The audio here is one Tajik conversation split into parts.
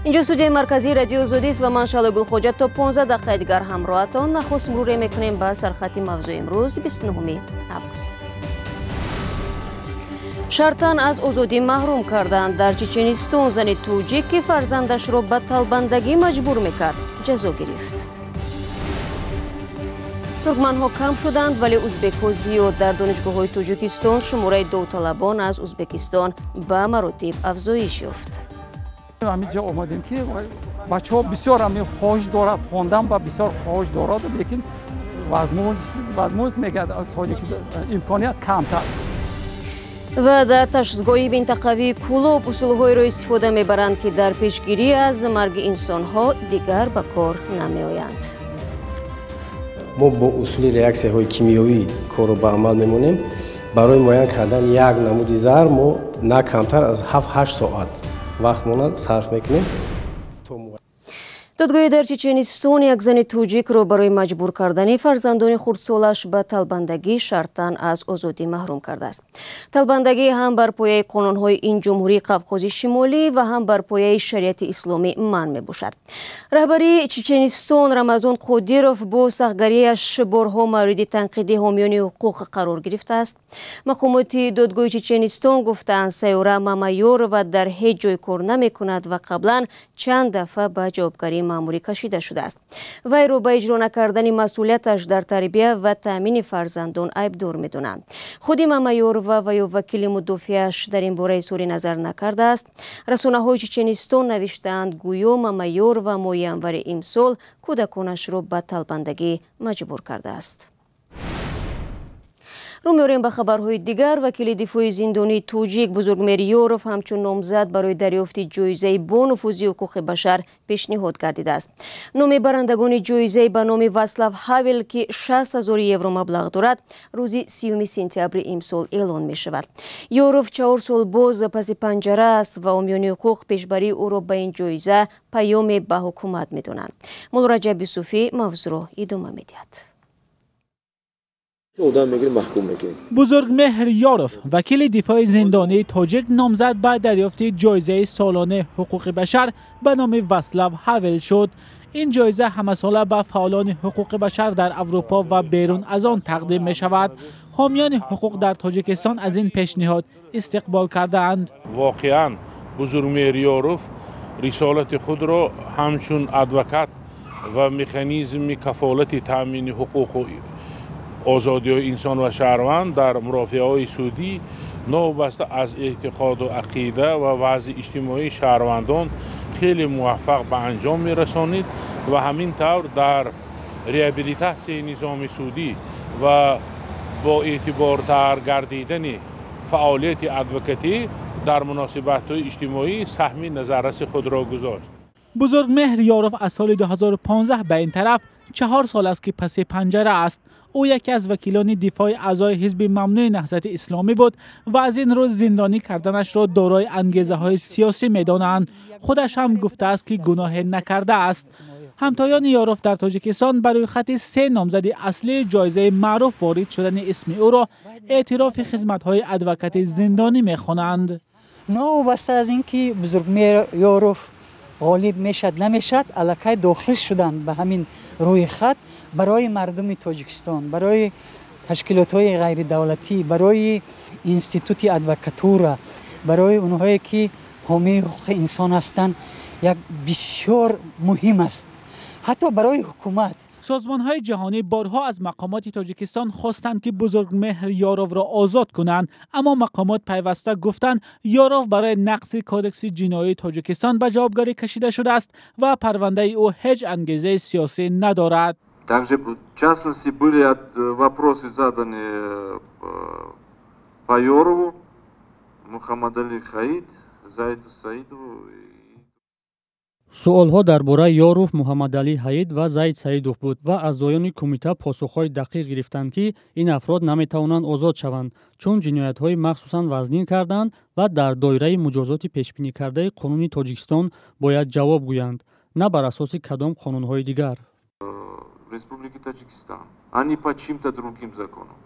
Инҷо студияи марказии Радиои Озодист ва ман, Шаҳло Гулхоҷа, то 15 дақиқаи дигар ҳамроҳатон. Нахуст муруре мекунем ба сархати мавзӯи имрӯз, 29 август. Шартан аз озодӣ маҳрум карданд. Дар Чеченистон зани тоҷик, ки фарзандашро ба талбандагӣ маҷбур мекард, ҷазо гирифт. Туркманҳо кам шуданд, вале узбекҳо зиёд. Дар донишгоҳҳои Тоҷикистон шумораи довталабон аз Узбекистон ба маротиб афзоиш ёфт. Ҳаминҷо омадем, ки бачаҳо бисёр ҳами хоҳиш дорад хондан ба, бисёр хоҳиш дорад, лекин возможность, мегӯяд тоҷик, имконият камтар. Ва дар ташхисгоҳи минтақавии Кӯлоб усулҳоеро истифода мебаранд, ки дар пешгирӣ аз марги инсонҳо дигар ба кор намеоянд. Мо бо усули реаксияҳои кимиёвӣ корро ба амал мемонем. Барои муайян кардани як намуди заҳр мо на камтар аз 7-8 соат вақтмона сарф мекунем. Додгоҳи дар Чеченистон як зани тоҷикро барои маҷбур кардани фарзандони хурдсолаш ба талбандагӣ шартан аз озодӣ маҳрум кардааст. Талбандагӣ ҳам бар пояи қонунҳои ин ҷумҳурии Қавқози Шимолӣ ва ҳам бар пояи шариати исломӣ манъ мебошад. Раҳбари Чеченистон Рамазон Қодиров бо сахтгариаш борҳо мавриди танқиди ҳомиёни ҳуқуқ қарор гирифтааст. Мақомоти додгоҳи Чеченистон гуфтаанд, Сайёра Мамаёрова дар ҳеҷ ҷой кор намекунад ва қаблан чанд дафъа ба ҷавобгарии маъмурӣ кашида шудааст. Вайро ба иҷро накардани масъулияташ дар тарбия ва таъмини фарзандон айбдор медонанд. Худи Мамаёрова ва ё вакили мудофиаш дар ин бора изҳори назар накардааст. Расонаҳои Чеченистон навиштаанд, гӯё Мамаёрова моҳи январи имсол кӯдаконашро ба талбандагӣ маҷбур кардааст. Рӯ меорем ба хабарҳои дигар. Вакили дифои зиндонии тоҷик Бузургмеҳр Ёров ҳамчун номзад барои дарёфти ҷоизаи бонуфузи ҳуқуқи башар пешниҳод гардидааст. Номи барандагони ҷоизаи ба номи Васлав Ҳавел, ки 60 000 евро маблағ дорад, рӯзи 30 сентябри имсол эълон мешавад. Ёров 4 сол боз паси панҷара аст ва ҳомиёни ҳуқуқ пешбарии ӯро ба ин ҷоиза паёме ба ҳукумат медонанд. Муллораҷаб Юсуфӣ мавзӯъро идома медиҳад. Одам мегирем, маҳкум мекунем. Бузургмеҳр Ёров, вакили дифои зиндонии тоҷик, номзад ба дарёфти ҷоизаи солонаи ҳуқуқи башар ба номи Васлав Ҳавел шуд. Ин ҷоиза ҳамасола ба фаъолони ҳуқуқи башар дар Аврупо ва берун аз он тақдим мешавад. Ҳомиёни ҳуқуқ дар Тоҷикистон аз ин пешниҳод истиқбол кардаанд. Воқеан, Бузургмеҳр Ёров рисолати худро ҳамчун адвокат ва механизми кафолати таъмини ҳуқуқу озодиҳои инсон ва шаҳрванд дар мурофиаҳои судӣ, новобаста аз эътиқоду ақида ва вазъи иҷтимоии шаҳрвандон, хеле муваффақ ба анҷом мерасонид ва ҳамин тавр дар реабилитатсияи низоми судӣ ва бо эътибортар гардидани фаъолияти адвокатӣ дар муносибатҳои иҷтимоӣ саҳми назарраси худро гузошт. Бузургмеҳр Ёров аз соли 2015 ба ин тараф 4 сол аст, ки паси панҷара аст. Ӯ яке аз вакилони дифои аъзои ҳизби мамнӯи Наҳзати Исломӣ буд ва аз ин рӯ зиндонӣ карданашро дорои ангезаҳои сиёсӣ медонанд. Худаш ҳам гуфтааст, ки гуноҳе накардааст. Ҳамтоёни Ёров дар Тоҷикистон ба рӯйхати се номзади аслии ҷоизаи маъруф ворид шудани исми ӯро эътирофи хизматҳои адвокати зиндонӣ мехонанд. Новобаста аз ин ки Бузургмеҳр Ёров ғолиб мешад, намешад, аллакай дохил шудан ба ҳамин рӯйхат барои мардуми Тоҷикистон, барои ташкилотҳои ғайридавлатӣ, барои институти адвокатура, барои онҳое ки ҳомии ҳуқуқи инсон ҳастанд, як бисёр муҳим аст, ҳатто барои ҳукумат. Созмонҳои ҷаҳонӣ борҳо аз мақомоти Тоҷикистон хостанд, ки Бузургмеҳр Ёровро озод кунанд, аммо мақомот пайваста гуфтанд, Ёров барои нақзи Кодекси ҷиноии Тоҷикистон ба ҷавобгарӣ кашида шудааст ва парвандаи ӯ ҳеҷ ангезаи сиёсӣ надорад. Также, в частности, были вопросы заданы по Ёрову, Мухаммадали Хаид, Заиду Саидову. Суолҳо дар бораи Ёров, Муҳаммадалӣ Ҳаид ва Заид Саидов буд ва аъзоёни кумита посухҳои дақиқ гирифтанд, ки ин афрод наметавонанд озод шаванд, чун ҷиноятҳои махсусан вазнин карданд ва дар доираи муҷозоти пешбинӣкардаи қонуни Тоҷикистон бояд ҷавоб гӯянд, на бар асоси кадом қонунҳои дигар. Республики Таджикистан, а не по чьим-то другим законам.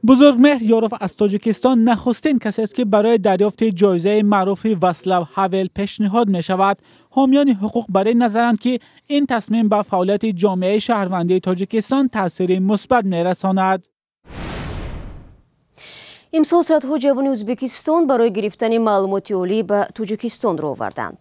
Бузургмеҳр Ёров аз Тоҷикистон нахустин касест, ки барои дарёфти ҷоизаи маъруфи Васлав Ҳавел пешниҳод мешавад. Ҳомиёни ҳуқуқ бар ин назаранд, ки ин тасмим ба фаъолияти ҷомеаи шаҳрвандии Тоҷикистон таъсири мусбат мерасонад. Имсол садҳо ҷавони Ӯзбекистон барои гирифтани маълумоти олӣ ба Тоҷикистон ро оварданд.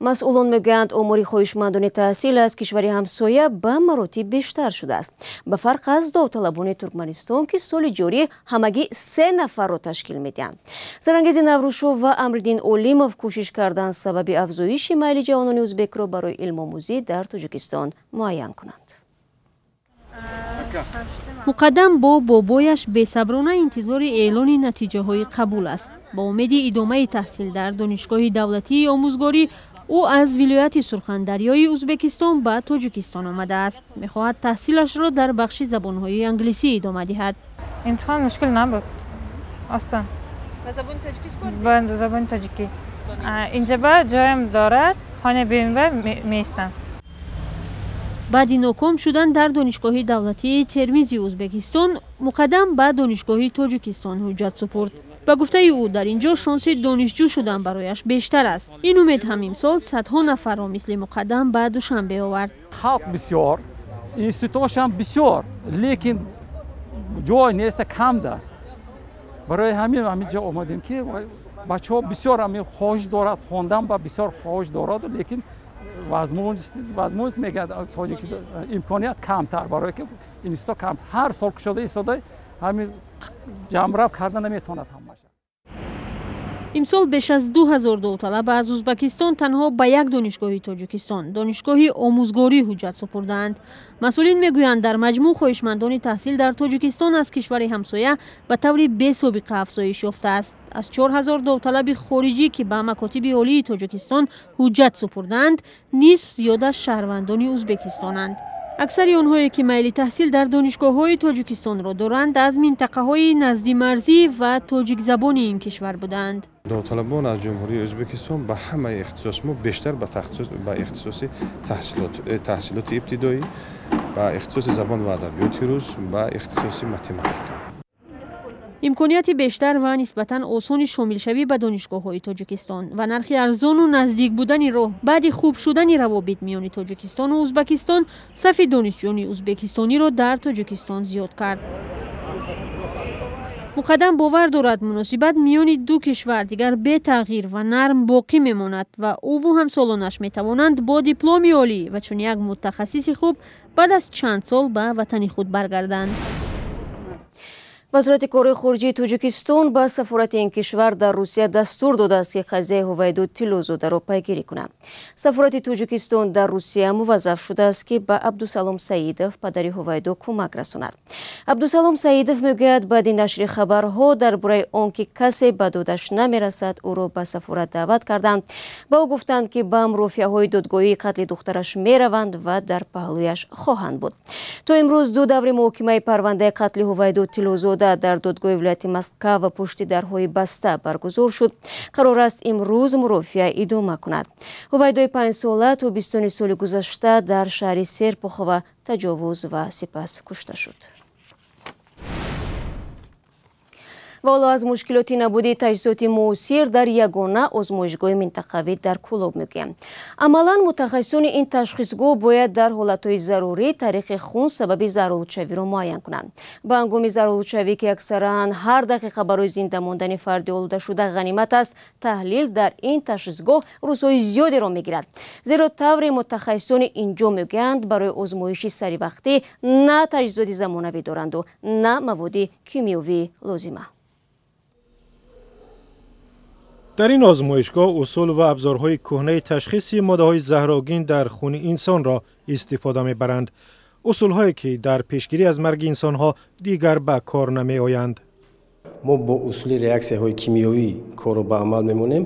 Масъулон мегӯянд, омори хоҳишмандони таҳсил аз кишвари ҳамсоя ба маротиб бештар шудааст. Ба фарқ аз довталабони Туркманистон, ки соли ҷорӣ ҳамагӣ 3 нафарро ташкил медиҳанд. Зарангези Наврӯшов ва Амриддин Олимов кӯшиш карданд сабаби афзоиши майли ҷавонони ӯзбекро барои илмомӯзӣ дар Тоҷикистон муайян кунанд. Муқаддам бо бобояш бесаброна интизори эълони натиҷаҳои қабул аст. Ба умеди идомаи таҳсил дар Донишгоҳи давлатии омӯзгорӣ ӯ аз вилояти Сурхандарёи Ӯзбекистон ба Тоҷикистон омадааст. Мехоҳад таҳсилашро дар бахши забонҳои англисӣ идома диҳад. Имтиҳон мушкил набуд, осон. Ба забони тоҷикӣ супордӣ? Ба забони тоҷикӣ. Инҷа ба ҷоям дорад, хона бемба меистам. Баъди ноком шудан дар Донишгоҳи давлатии Термизи Ӯзбекистон, Муқаддам ба Донишгоҳи Тоҷикистон ҳуҷҷат супурд. Ба гуфтаи ӯ, дар ин ҷо шонси донишҷӯ шудан барояш бештар аст. Ин умед ҳам имсол садҳо нафарро мисли Муқаддам ба Душанбе овард. Халқ бисёр, институтошам бисёр, лекин ҷой неста, камда. Барои ҳамин ҳамин ҷо омадем, ки бачаҳо бисёр ҳамин хоҳиш дорад хондан, ба бисёр хоҳиш дорад, лекин возможность мегӯяд тоҷики имконият камтар, барое ки институт кам, ҳар сол кушода истода ҳамин ҷамърав карда наметавонад ҳамаша. Имсол беш аз 2000 довталаб аз Ӯзбекистон танҳо ба як донишгоҳи Тоҷикистон, Донишгоҳи омӯзгорӣ, ҳуҷҷат супурдаанд. Масъулин мегӯянд, дар маҷмӯъ хоҳишмандони таҳсил дар Тоҷикистон аз кишвари ҳамсоя ба таври бесобиқа афзоиш ёфтааст. Аз 4000 довталаби хориҷӣ, ки ба макотиби олии Тоҷикистон ҳуҷҷат супурдаанд, нисф зиёдаш шаҳрвандони Ӯзбекистонанд. Аксари онҳое, ки майли таҳсил дар донишгоҳҳои Тоҷикистонро доранд, аз минтақаҳои наздимарзӣ ва тоҷикзабони ин кишвар буданд. Довталабон аз Ҷумҳурии Ӯзбекистон ба ҳамаи ихтисос мо бештар ба ихтисоси таҳсилоти ибтидоӣ, ба ихтисоси забон ва адабиёти рус, ба ихтисоси математика. Имконияти бештар ва нисбатан осони шомилшавӣ ба донишгоҳҳои Тоҷикистон ва нархи арзону наздик будани роҳ баъди хуб шудани равобит миёни Тоҷикистону Ӯзбекистон сафи донишҷӯёни ӯзбекистониро дар Тоҷикистон зиёд кард. Муқаддам бовар дорад, муносибат миёни ду кишвар дигар бетағйир ва нарм боқӣ мемонад ва ӯву ҳамсолонаш метавонанд бо дипломи олӣ ва чун як мутахассиси хуб баъд аз чанд сол ба ватани худ баргарданд. Вазорати корҳои хориҷии Тоҷикистон ба сафорати ин кишвар дар Русия дастур додааст, ки қазияи Ҳувайдо Тиллозодаро пайгирӣ кунанд. Сафорати Тоҷикистон дар Русия муваззаф шудааст, ки ба Абдусалом Саидов, падари Ҳувайдо, кӯмак расонад. Абдусалом Саидов мегӯяд, баъди нашри хабарҳо дар бораи он ки касе ба додаш намерасад, ӯро ба сафорат даъват карданд. Ба ӯ гуфтанд, ки ба мурофиаҳои додгоҳии қатли духтараш мераванд ва дар паҳлӯяш хоҳанд буд. То имрӯз ду даври муҳокимаи парвандаи қатли Ҳувайдо Тиллозода дар додгоҳи вилояти Москва ва пушти дарҳои баста баргузор шуд. Қарор аст имрӯз мурофиа идома кунад. Ҳувайдои 5-сола то 20 соли гузашта дар шаҳри Серпухова таҷовуз ва сипас кушта шуд. Ва ҳоло аз мушкилоти набудии таҷҳизоти муосир дар ягона озмоишгоҳи минтақавӣ дар Кӯлоб мегӯям. Амалан мутахассисони ин ташхисгоҳ бояд дар ҳолатҳои зарурӣ тариқи хун сабаби заҳролудшавиро муайян кунанд. Ба ҳангоми заҳролудшавӣ, ки аксаран ҳар дақиқа барои зинда мондани фарди олудашуда ғанимат аст, таҳлил дар ин ташхисгоҳ рӯзҳои зиёдеро мегирад. Зеро тавре мутахассисони инҷо мегӯянд, барои озмоиши саривақтӣ на таҷҳизоти замонавӣ доранду на маводи кимиёвии лозима. Дар ин озмоишгоҳ усул ва абзорҳои кӯҳнаи ташхиси моддаҳои заҳрогин дар хуни инсонро истифода мебаранд. Усулҳое, ки дар пешгирӣ аз марги инсонҳо дигар ба кор намеоянд. Мо бо усули реаксияҳои кимиёвӣ корро ба амал мемонем.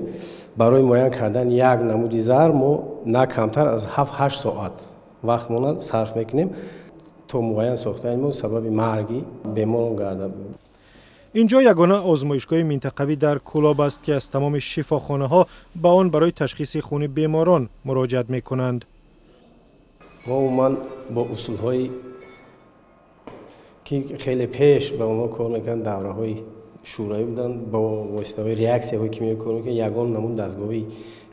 Барои муайян кардани як намуди заҳр мо на камтар аз 7-8 соат вақтмона сарф мекунем то муайян сохтани мо сабаби марги беморон гардад. Инҷо ягона озмоишгоҳи минтақавӣ дар Кӯлоб аст, ки аз тамоми шифохонаҳо ба он барои ташхиси хуни беморон муроҷиат мекунанд. Мо умуман бо усулҳои ки хеле пеш ба онҳо кор мекарданд, давраҳои шӯравӣ буданд, бо воситаҳои реаксияҳои кимиёвӣ кор мекарданд. Ягон намуд дастгоҳе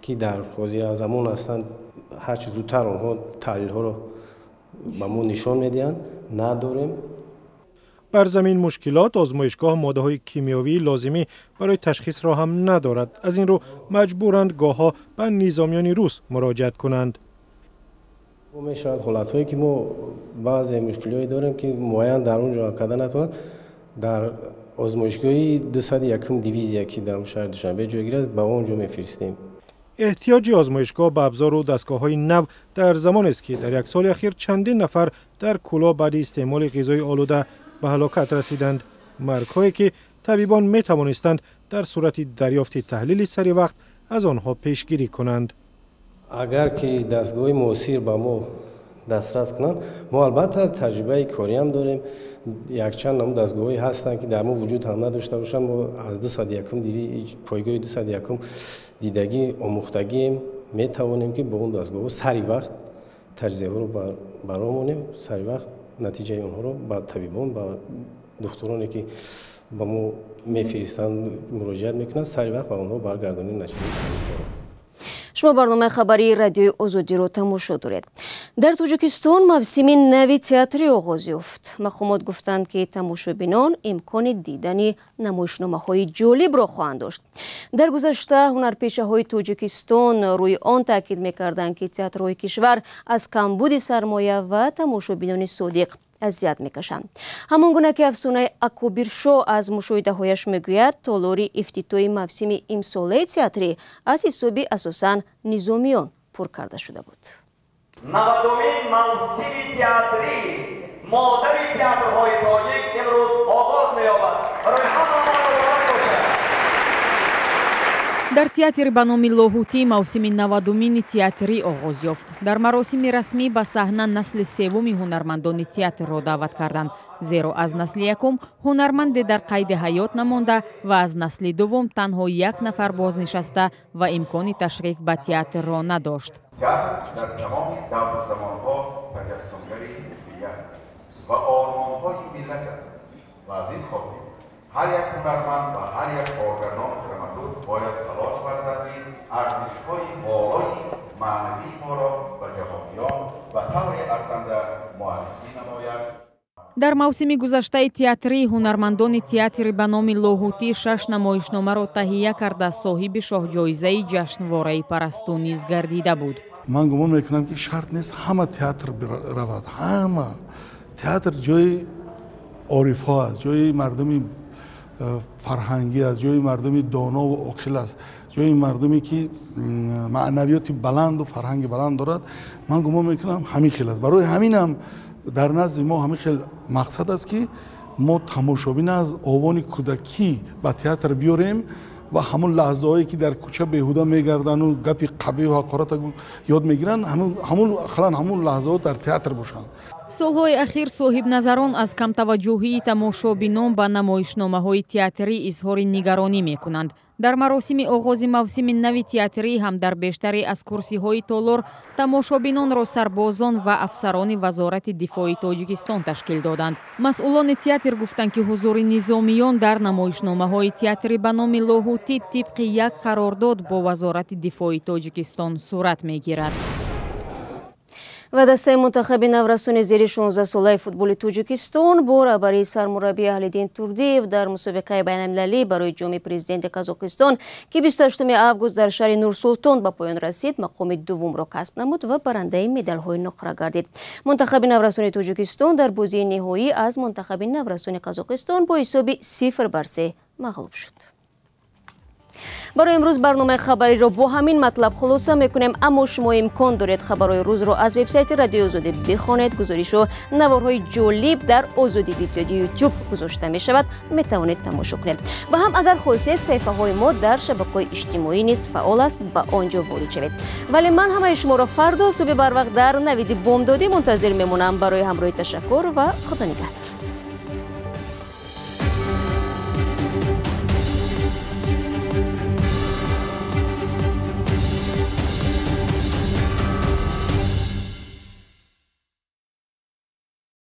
ки дар ҳозира замон ҳастанд, ҳарчи зудтар онҳо таҳлилҳоро ба мо нишон медиҳанд, надорем. Бар замин мушкилот озмоишгоҳ моддаҳои кимиёвии лозимӣ барои ташхисро ҳам надорад. Аз ин рӯ маҷбуранд гоҳҳо ба низомиёни рус муроҷиат кунанд. Мешавад ҳолатҳое ки мо баъзе мушкилиҳое дорем ки муайян дар он ҷо карда натавонанд. Дар озмоишгоҳи 201 дивизия ки дар шаҳри Душанбе ҷойгир аст, ба он ҷо мефиристем. Эҳтиёҷи озмоишгоҳ ба абзору дастгоҳҳои нав дар замонест ки дар як соли ахир чандин нафар дар Кӯлоб баъди истеъмоли ғизои олуда ба ҳалокат расиданд. Маргҳое ки табибон метавонистанд дар сурати дарёфти таҳлили сари вақт аз онҳо пешгирӣ кунанд. Агар ки дастгоҳи муосир ба мо дастрас кунанд, мо албатта таҷрибаи кориам дорем. Якчанд намуд дастгоҳҳое ҳастанд ки дар мо вуҷуд ҳам надошта бошанд. Мо аз 201 пойгоҳи 201 дидагӣ омӯхтагием, метавонем ки бо он дастгоҳҳо сари вақт таҷзияҳоро баромонем, сари вақт натиҷаи онҳоро ба табибон, ба духтуроне ки ба мо мефиристанд, муроҷиат мекунанд, сари вақт ба онҳо баргардонем натиҷаи. Шумо барномаи хабарии радиои Озодиро тамошо доред. Дар Тоҷикистон мавсими нави театрӣ оғоз ёфт. Мақомот гуфтанд, ки тамошобинон имкони дидани намоишномаҳои ҷолибро хоҳанд дошт. Дар гузашта ҳунарпешаҳои Тоҷикистон рӯи он таъкид мекарданд, ки театрҳои кишвар аз камбуди сармоя ва тамошобинони содиқ азият мекашанд. Ҳамон гуна ки афсонаи Акобиршо аз мушоҳидаҳояш мегӯяд, толори ифтитоҳи мавсими имсолаи театрӣ аз ҳисоби асосан низомиён пур карда шуда буд. 90-умин мавсими театрӣ модари театрҳои тоҷик имрӯз оғоз меёбад. Барои ҳама муборак бошад. Дар театри ба номи Лоҳутӣ мавсими 90-умини театрӣ оғоз ёфт. Дар маросими расмӣ ба саҳна насли севуми ҳунармандони театрро даъват карданд, зеро аз насли якум ҳунарманде дар қайди ҳаёт намонда ва аз насли дуввум танҳо як нафар бознишаста ва имкони ташриф ба театрро надошт. Театр дар тамоми давру замонҳо таҷассумгари ҳуввият ва ормонҳои миллат аст ва аз ин хотир ҳар як ҳунарманд ва ҳар як коргардону драматург бояд талош варзад, ки арзишҳои волои маънавии моро ба ҷаҳониён ба таври арзанда муаррифӣ намояд. Дар мавсими гузаштаи театрӣ ҳунармандони театри ба номи Лоҳутӣ 6 намоишномаро таҳия карда, соҳиби шоҳҷоизаи ҷашнвораи Парасту низ гардида буд. Ман гумон мекунам, ки шарт нест ҳама театр равад. Ҳама театр ҷои орифҳо аст, ҷои мардуми фарҳангӣ аст, ҷои мардуми донову оқил аст, ҷои мардуме ки маънавиёти баланду фарҳанги баланд дорад. Ман гумон мекунам ҳамин хел аст. Барои ҳаминам дар назди мо ҳамин хел мақсад аст, ки мо тамошобин аз овони кӯдакӣ ба театр биёрем ва ҳамон лаҳзаҳое ки дар кӯча беҳуда мегарданду гапи қабеҳу ҳақората ёд мегиранд, ақаллан ҳамон лаҳзаҳо дар театр бошанд. Солҳои ахир соҳибназарон аз камтаваҷҷӯҳии тамошобинон ба намоишномаҳои театрӣ изҳори нигаронӣ мекунанд. Дар маросими оғози мавсими нави театрӣ ҳам дар бештаре аз курсиҳои толор тамошобинонро сарбозон ва афсарони Вазорати дифои Тоҷикистон ташкил доданд. Масъулони театр гуфтанд, ки ҳузури низомиён дар намоишномаҳои театри ба номи Лоҳутӣ тибқи як қарордод бо Вазорати дифои Тоҷикистон сурат мегирад. Ва дастаи мунтахаби наврасони зери 16-солаи футболи Тоҷикистон бо раҳбарии сармураббӣ Аҳлиддин Турдиев дар мусобиқаи байналмилалӣ барои ҷоми президенти Қазоқистон, ки 28 август дар шаҳри Нурсултон ба поён расид, мақоми дуввумро касб намуд ва барандаи медалҳои нуқра гардид. Мунтахаби наврасони Тоҷикистон дар бозии ниҳоӣ аз мунтахаби наврасони Қазоқистон бо ҳисоби 0-3 мағлуб шуд. Барои имрӯз барномаи хабариро бо ҳамин матлаб хулоса мекунем, аммо шумо имкон доред хабарҳои рӯзро аз вебсайти радиои Озодӣ бихонед. Гузоришу наворҳои ҷолиб дар Озодӣ видеои YouTube гузошта мешавад, метавонед тамошо кунед. Ва ҳам агар хостед, саҳифаҳои мо дар шабакаҳои иҷтимоӣ низ фаъол аст, ба он ҷо ворид шавед. Вале ман ҳамаи шуморо фардо субҳи барвақт дар навиди бомдодӣ мунтазир мемонам. Барои ҳамроҳӣ ташаккур ва худо нигаҳдор.